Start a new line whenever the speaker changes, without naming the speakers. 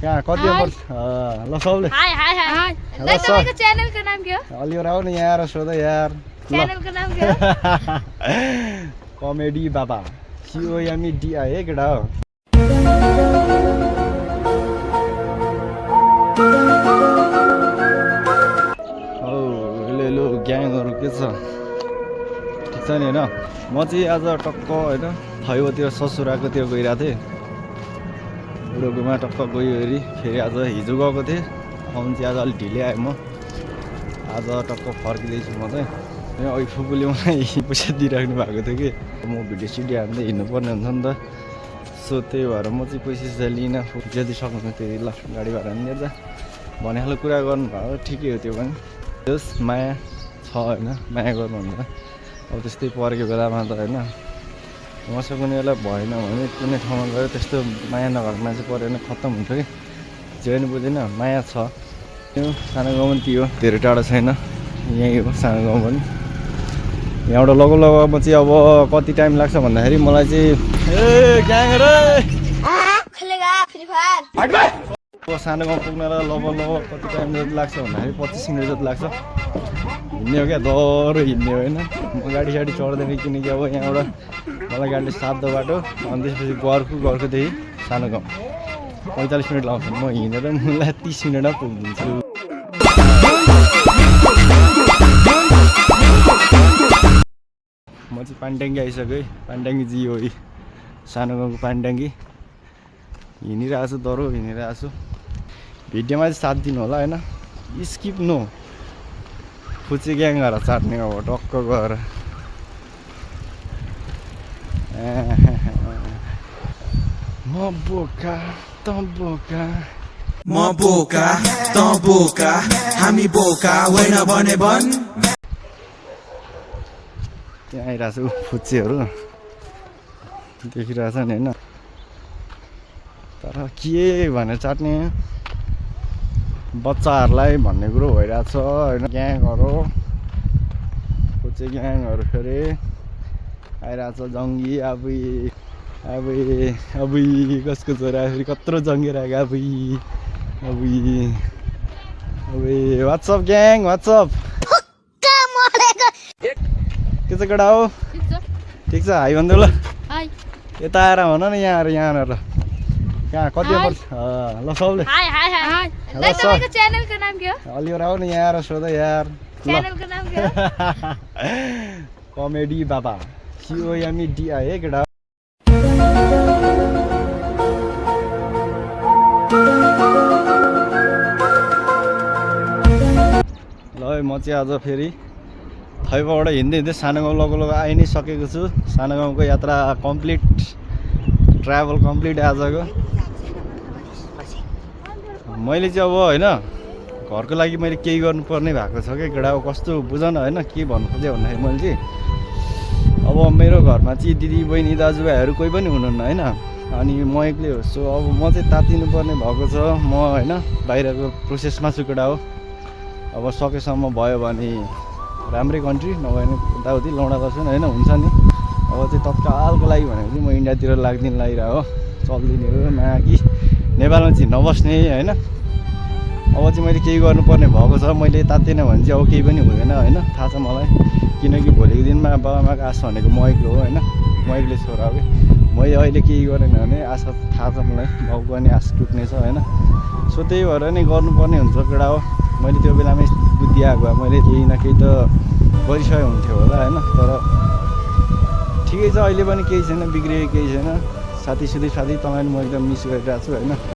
कहाँ कति पर्छ ल सबले
हाय हाय हाय ल तपाईको च्यानलको नाम के हो
अलि आउ न यहाँ आएर सोध यार
च्यानलको नाम के हो
कमेडी बाबा COMEDI है केटा हो हेलो ग्याङहरु के छ ठिक छ नि हैन म चाहिँ आज टक्क हैन थैवतिर ससुराकोतिर गइरहेको थिएँ बुढोकोमा टक्क गयो हेरी फेरि आज हिजो गएको थिएँ आउनु चाहिँ आज अलिक ढिलै आएँ म आज टक्क फर्किँदैछु म चाहिँ यहाँ अहिले फुपूले मलाई पैसा दिइराख्नु भएको थियो कि म भिडियो सिडियो हान्दै हिँड्नुपर्ने हुन्छ नि त सो त्यही भएर म चाहिँ पैसा लिइनँ जति सक्नुहुन्छ त्यही ल गाडी भाडा नि लिएर भन्ने खालको कुरा गर्नुभएको ठिकै हो त्यो पनि जस माया छ होइन माया गर्नुहुन्छ अब त्यस्तै परेको बेलामा त होइन मसँग कुनै बेला भएन भने कुनै ठाउँमा गएर त्यस्तो माया नगरेको मान्छे पऱ्यो भने खत्तम हुन्छ कि जे पनि बुझेन माया छ त्यो सानो गाउँ पनि त्यो धेरै टाढो छैन यहीँ हो सानो गाउँ पनि यहाँबाट लगभग म चाहिँ अब कति टाइम लाग्छ भन्दाखेरि मलाई चाहिँ सानो गाउँ पुग्नलाई लगभग कति टाइम जति लाग्छ भन्दाखेरि 25 मिनट जति लाग्छ हिँड्ने हो क्या डह्रो हिँड्ने होइन म गाडी साडी चढ्दैन किनकि अब यहाँबाट मलाई गाडीले साध्दो बाटो अनि त्यसपछि घरकोदेखि सानो गाउँ 45 मिनट लाग्छ म हिँडेर मलाई 30 मिनटमा पुगिदिन्छु म चाहिँ पानट्याङ्गी आइसक्यो है पानट्याङ्गी जी हो सानो गाउँको पानट्याङ्गी हिँडिरहेको छु डह्रो हिँडिरहेको छु भिडियोमा चाहिँ साथ दिनु होला होइन स्किप नो फुच्चे ग्याङहरू चाट्ने अब टक्क गएर म बोका त बोका
म बोका त बोका हामी बोका होइन भने भन्
त्यहाँ आइरहेको छु फुच्चेहरू देखिरहेछ नि होइन तर के भनेर चाट्ने बच्चाहरूलाई भन्ने कुरो भइरहेछ होइन ग्याङहरू फुच्चे ग्याङहरू फेरि आइरहेछ जङ्गी अबुई कसको छोरा फेरि कत्रो जङ्गिरहेको अबुई वाट्सअप ग्याङ वाट्सअप के छ केटा हो ठिक छ हाई भन्दै ल यता आएर भन न यहाँ आएर ल कहाँ कति पर्छ ल सबले
हाय हाय हाय ल तपाईको च्यानलको नाम के हो
अलि आउ न यहाँ आएर सोध यार
च्यानलको नाम के हो
कमेडी बाबा COMEDI है केटा ल म चाहिँ आज फेरि थैबाट हिँड्दै सानो गाउँ लगभग आइ नै सकेको छु सानो गाउँको यात्रा कम्प्लिट ट्राभल कम्प्लिट आजको मैले चाहिँ अब होइन घरको लागि मैले केही गर्नुपर्ने भएको छ क्या केटा अब कस्तो बुझन होइन के भन्नु खोजेँ भन्दाखेरि मैले चाहिँ अब मेरो घरमा चाहिँ दिदी बहिनी दाजुभाइहरू कोही पनि हुनुहुन्न होइन अनि म एक्लै हो सो अब म चाहिँ तातिनु पर्ने भएको छ म होइन बाहिरको प्रोसेसमा छु केटा हो अब सकेसम्म भयो भने राम्रै कन्ट्री नभए भने उताउति लौडा गर्छन् होइन हुन्छ नि अब चाहिँ तत्कालको लागि भनेको चाहिँ म इन्डियातिर लाग्दिन लागिरहेको हो चल्दिने हो कि नेपालमा चाहिँ नबस्ने होइन अब चाहिँ मैले केही गर्नुपर्ने भएको छ मैले तातेन भने चाहिँ अब केही पनि हुँदैन होइन थाहा छ मलाई किनकि भोलिको दिनमा बाबाआमाको आशा भनेको म एक्लो हो होइन म एक्लै छोरा हो कि मैले अहिले केही गरेन भने आशा थाहा छ मलाई बाउको पनि आशा टुट्ने छ होइन सो त्यही भएर नै गर्नुपर्ने हुन्छ केटा हो मैले त्यो बेलामै बुद्धि आएको भए मैले केही न केही त गरिसकेको हुन्थ्यो होला होइन तर ठिकै छ अहिले पनि केही छैन बिग्रिएको केही छैन साथी तपाईँले म एकदम मिस गरिरहेको छु होइन